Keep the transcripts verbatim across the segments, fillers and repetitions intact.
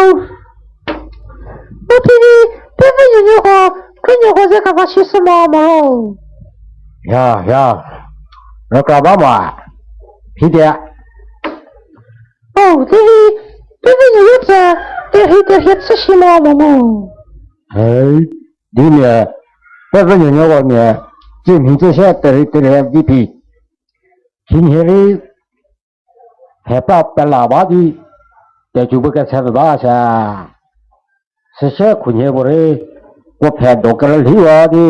O, o phi di, pevü nuonuoko, khrienuoko ze kava shi sü mo mo ro. Ya, ya. Rükra ba mo. Phi di. O, derei, pevü nuonuo tsü, derei, derei chü shi mo mo mo. Hei, di mia, pevü nuonuoko mia, tsi mhi tsü se derei, derei vi phi. Khinhie rei, Thepra pela ba di, tecu bu kese ba sa. Süse khunhie puorei, puo phe do kerülhi ba di,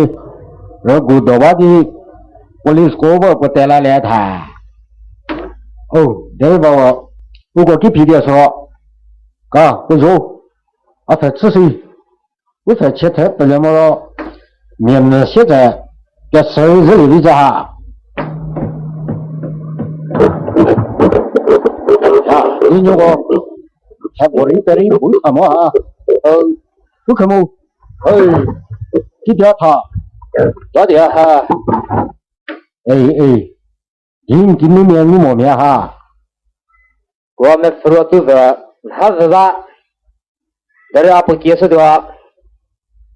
rügu do ba di, police ko vor puo tela le tha. O, derei ba, uko ki phi di so. Ka, puo zo. A phe chü si. U phe chie the pele mo ro, mia mvü sie tse, kese rei zhülie vi za ha. Ha, di nuoko, the puorei perei bu tha mo ha. Ü, u khe mu. Ü, ki dia tha. Za dia ha. Ei, ei. Di n ki nu mia ngu mo mia ha. Puo mepfhüro tsu vü nha vü ba. Derei a puo kie shütuo.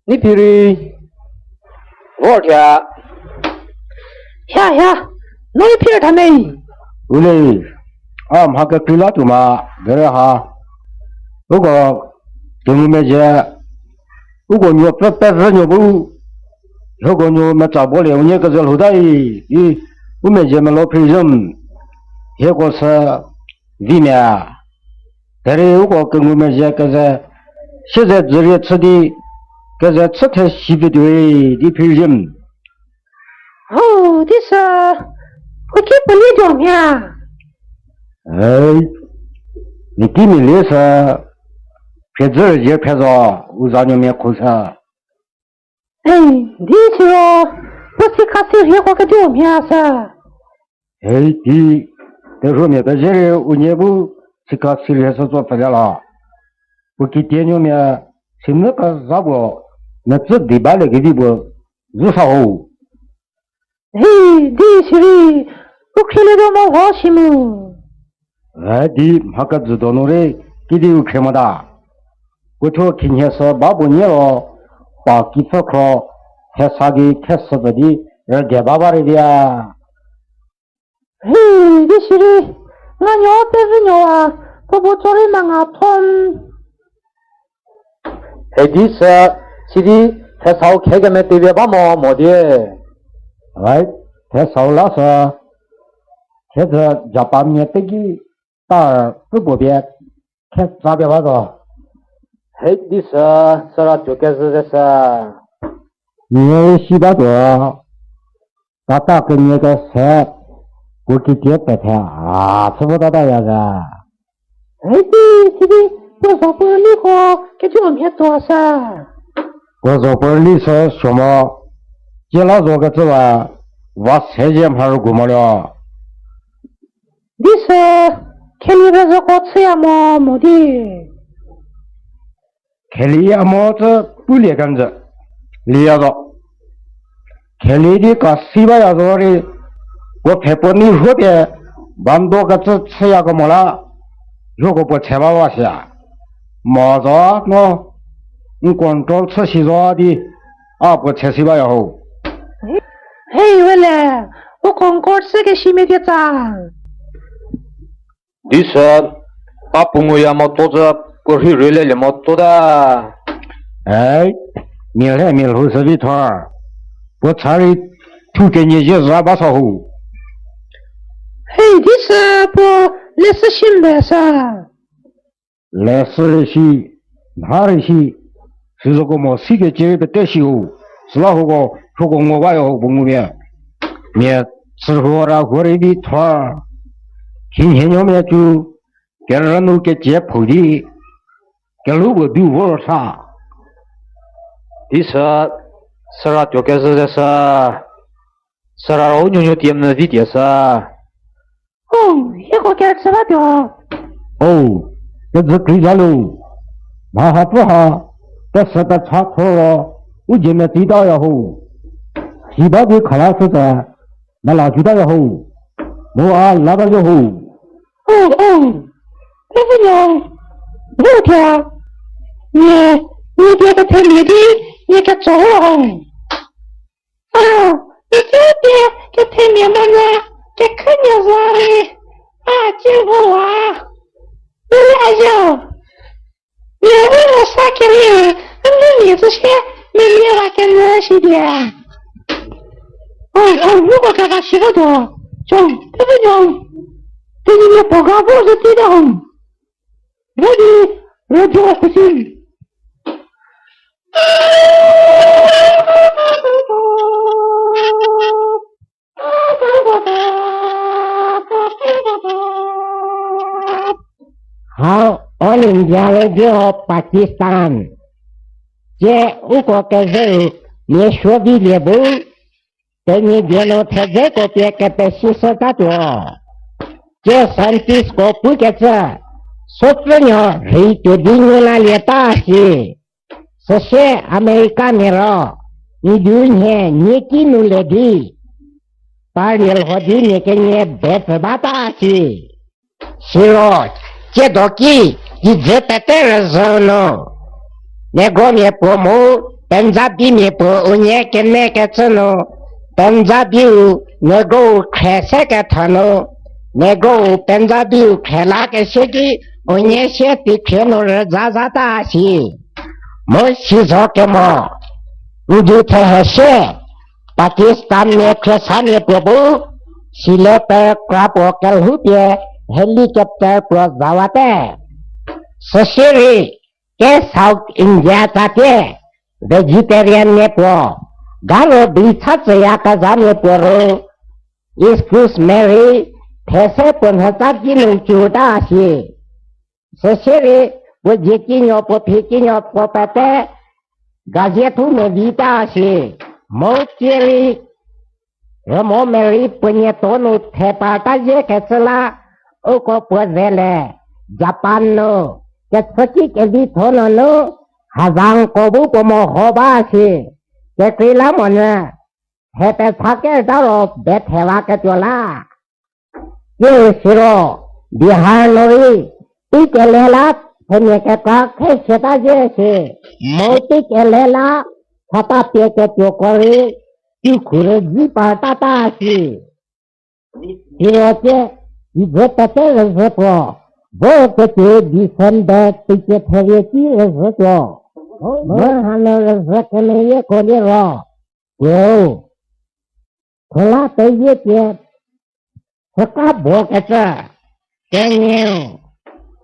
Ni phi rei vor thia. Hia, hia. No phi rei tha me. U le, a mha kekreila tuo ma, derei ha. Uko, kengumezhie, uko nuo pfü pezhü nuo bu, hieko nuo metsa bo le unie kezhü lhou ta i, i, u mezhie melo phi rei zhü, hieko sü, vi mia. Derei uko kengumezhie keze, sieze dzürie chü di, keze chü the si pie tuoi di phi rei zhü. Ho, di sü, u ki puo lie tuo mhie. Ei, mi ki mi lie sü, phi dzü rüzie phe zo, u za nuomia khu sü. Ei, di siro, puo si kha si rhieko ketuo mhie sü. Ei, di, terhuomia pezhie rei unie bu si kha si rhie sü tso pfhülie la. Puo kitie nuomia, si nu kezha puo, metsü di balie kevi puo, zü sa ho. Hi, di sirei, u khrielietuo mo ho shi mu. E di mha kejü donu rei, kidi u khrie mota. Puothuo khinhie sü ba puo nie ro, pa kipfhü khro, hesa gei khesü pfü di, rüge ba ba rei dia. Hi, di sirei, nganuo pevü nuowa, puo puo tsorei ma nga thon. He di sü, sidi, thesau khe kemetepie ba mo, mo die. Right, thesau la sü, thezü Japanmia teki, ta, pfü puo pie, khetsa pie ba zo. He di sü, süra tuo kezhü ze sü. Nie si batuo. Tata kenie kese, puo kitie pethe, a, chü vo tataya ze. Hei di, sidi, puo zo puo rüliko, ketuo mhie tuo sü. Puo zo puo rüli sü suo mo, cie la zo kecüwa, va se zie mha rügu mo lio. Di sü, kheli rüzhüko chüya mo, mo di. Kheliya mo tsü pulie kenjü, liya zo. Kheli di ka si baya zo rei, puo phe puo nei rhuo pie, bando kecü chüyakemo la, zhoko puo che ba wa siya. Mo zo no, n control chü si zo di, a puo che si baya ho. Hei, wele, u control chü kesimia ketsa. Di sü, a puo nguya mo tso zü, puo rhi rülelie mo tso ta. Ei, mia le mia lhou sü vi thor. Puo cha rei thu kenie zie za ba sa ho. Hei, di sü puo leshü shi mbe sa. Leshü rei shi, nha rei shi, süzoko mo si kecie rei pete shi ho. Süla huko, huko ngo bayo ho puo ngumia. Mia sürhuo ra huo rei vi thor. Khinhie nuomia cu, kerünu kecie phou di, kelhou puo du vor sa. Di sü, süra tuo kezhü ze sü, süra ro nuonuo tie mvü vi tie sü. O, hieko kerüchü batuo. O, kejü krei za lo. Mha hapfü ha, kese kecha thor ro, u dzie meti taya ho. Si ba di khala shüte, mela ju taya ho. Mu a la ba zo ho. O, o. Kevünyo. Vo thia. Nie, nie pie kethemia di, nie ketso ho ho. Au, nie pie kethemia monyü, kekhünyü za rei, a cie vo wa. Mele ayo. Mia u sa keri, a ngu mia zü sie, mia mia wa kenyü shi dia. Oi, au, ngu ko kaka shi vo do. Chong, tebe nyong. Tebe nyong program vo zü ti do. Ready, radio station. Hau All India Radio Pakistan. Tie uko kezeu mia suo vi lie bu, Tenyidie nu thedzeko pie kepesishütatuo. Tie scientistko pukecü, sopfünuo rei tuo di ngu la lieta si. Süsie Americamia ro, n du nhie nie ki nu le di, parlie lho di nie kenie bepfü bata si. Siro, tsiedo ki, kijü pete rüzhü nu, Negromia puo mu, Punjabimia puo unie kene kecü nu, Punjabiu Negrou khre se ketha nu, Negrou Punjabiu khre la kese ki, unie sie tikhrie nu rüzha zata si. Mu sizo kemo, n du thehe sie, Pakistan mia khriestamia puo bu, sile pe kra puo kelhou pie helicopter puo zawate. Süsie rei, ke South India tsatie, vegetarian mia puo, garo bi cha tsüya kezhamia puo ro, excuse me rei, these puo nhütsa ki nu cuta si. Süsie rei, puo dzie kinuo puo phi kinuo puo pete, gazie thu mevita si. Mo tie rei, rümo merei puo nie to nu the parta zie kecü la, uko puo zele, Japan nu, kechüki kevitho nunu, hazangko bu puo meho ba si. Kekreilamonyü, he pecha kerta ro bethewa ketuo la. Kiu siro, Bihar nu rei, teikele la, themia kekra khe siata zie si. Mo teikele la, thata pie ketuoko rei, tukhu rüzi partata si. Siro tie, kijü pete rüzhü puo, vo ketuo December teicie therie ki rüzhütuo. Mo hanu rüzhü kemeyieko liro, Puo, thola peyie pie, süka bo kecü, kenieu,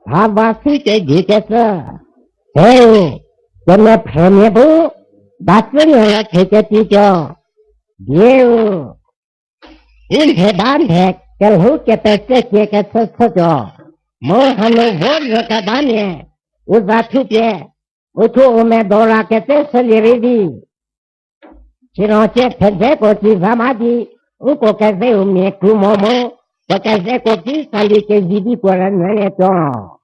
thava si kedi kecü, seu, kemephrümia bu, batsünuo la theketituo, dieu, u nhie ba nhie kelhou kepetse kie kechü chütuo, mu hanu vo rükabamia, u za thupie, uthuo u medo ra ketse shülie rei vi. Siro tie thedzeko ci zha ma di, uko kezeu mia kru mo mu, puo kezeko ki sali kevi di puo rünyülietuo.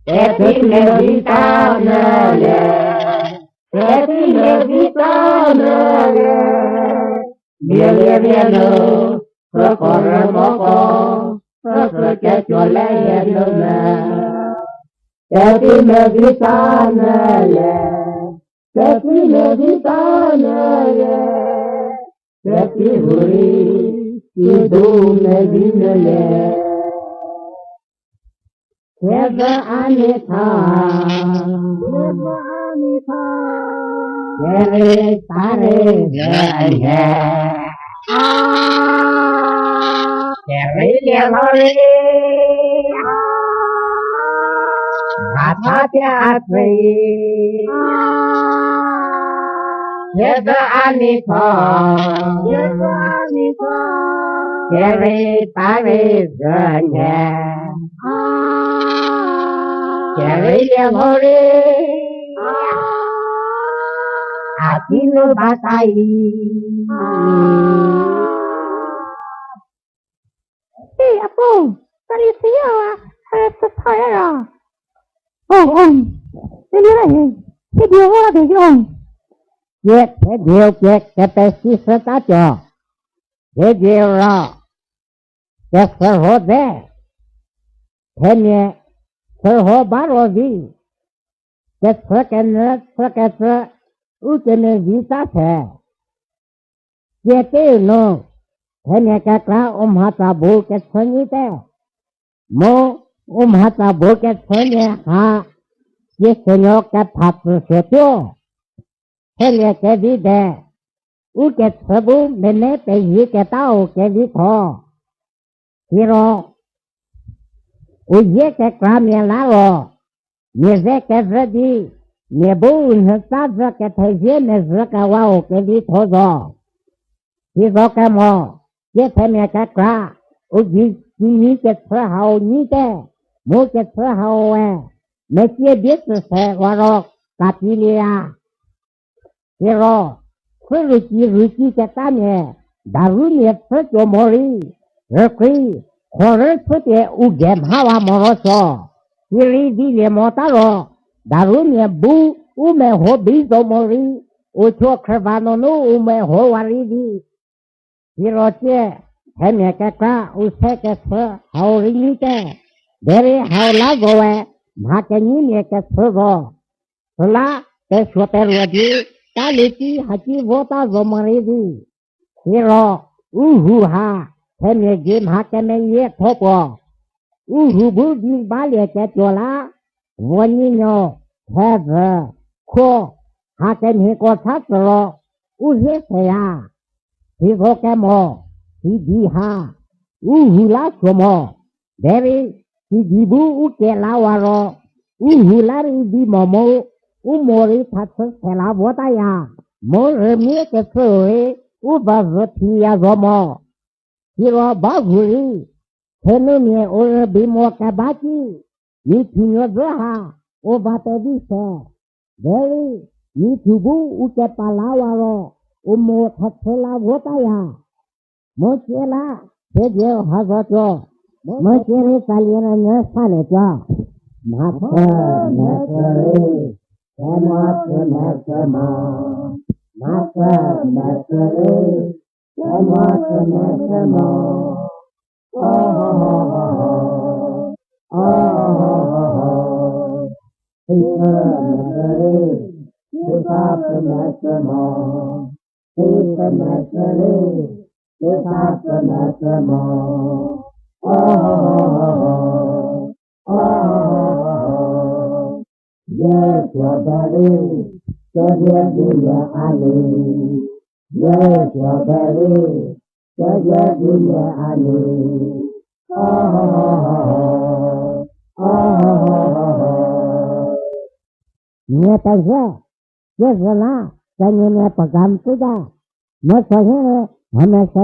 Kepi mevita nyülie, kepi mevita nyülie, mia lie rie nu, süko rümoko, süsü ketuo le hie nu me. Kepi mevita nyülie, kepi mevita nyülie, kepi hurei, kidu mevi nyülie. Thiedzü a nei tha. Thiedzü a nei tha. Kere tare zü nhie. A. Kere lie lhorei. A. Hatha pie a tsei. A. Thiedzü a nei tha. Thiedzü a nei tha. Kere tare zü nhie. Kere lie lhorei. A ki nu batai. Ei, apo, tsali siya, a, a, tsütha ya ra. Oh, oh. Eli ra he. Thedieu ra de yo. Ye thedieu ke kepesi sü ta tuo. Thedieu ra. Kesürho dze. Themia sürho ba ro vi. kechü kenyü chükecü u kemevi ta se. Tie teu nu, themia kekra u mhatsa bu kechü nyite. Mu u mhatsa bu kechü nie ha, tie senuo kepha tsü suotuo. Thelie kevi de, u kechü bu mene pezie ketau kevitho. Siro, u zie kekramia la ro, mia ze kevü di, mia bu u nhütsa vü kethezie mezhü kewau kevitho zo. Sizo kemo, tie themia kekra, u gei kinyi kechü hau nyite, mu kechü hau we, metie bie tsü se wa ro, katilieya. Siro, khürüki rüki ketamia, darumia pfhütuo morei, rükrei, khorü pfhüpie u ge mhawa morosuo. Sirei vilie mota ro, darumia bu u meho bi zo morei, u thuo khrüva nunu u meho wa rei vi. Siro tie, themia kekra u se kechü hau rei nyite, derei hau la zo we, mha kenyimia kechü zo. Süla, pesuo peruo di, talie ki haki vota zo morei vi. Siro, u hu ha, themia gei mha kemeyie tho puo. U hu bu vi balie ketuo la, vuo nyinuo, thevü, khuo, ha kemhieko cha tsü ro, u hie seya. Sizo kemo, sidi ha, u hu la suo mo. Derei, sidi bu u ke la wa ro, u hu la rei vi mo mu, u morei thachü se la votaya, mu rümie kechüu rei, u va vü thiya zo mo. Siro ba hu rei, thenumia u rübei mo keba ki, mi thinuo vü ha, u va pevi se. Derei, mi thu bu u kepa la wa ro, u mo thachü la votaya. Mo cie la, thedieu ha zotuo. Mo cie rei tsalie rünyü salietuo. Mhapfü mepfü rei, themopfü mepfü mo. Mhapfü mepfü rei, themopfü mepfü mo. Ohohoho, ohohoho. Sipfü mepfü rei, sipfapfü mepfü mo. Sipfü mepfü rei, sipfapfü mepfü mo. Ohohoho, ohohoho. Ye suo derei, kedie di ye a li. Ye suo derei, kedie di ye a li. Ohohoho, ohohoho. Nie pezhie, kezhü la, kenyimia program tsüta. Mo so hie, hame so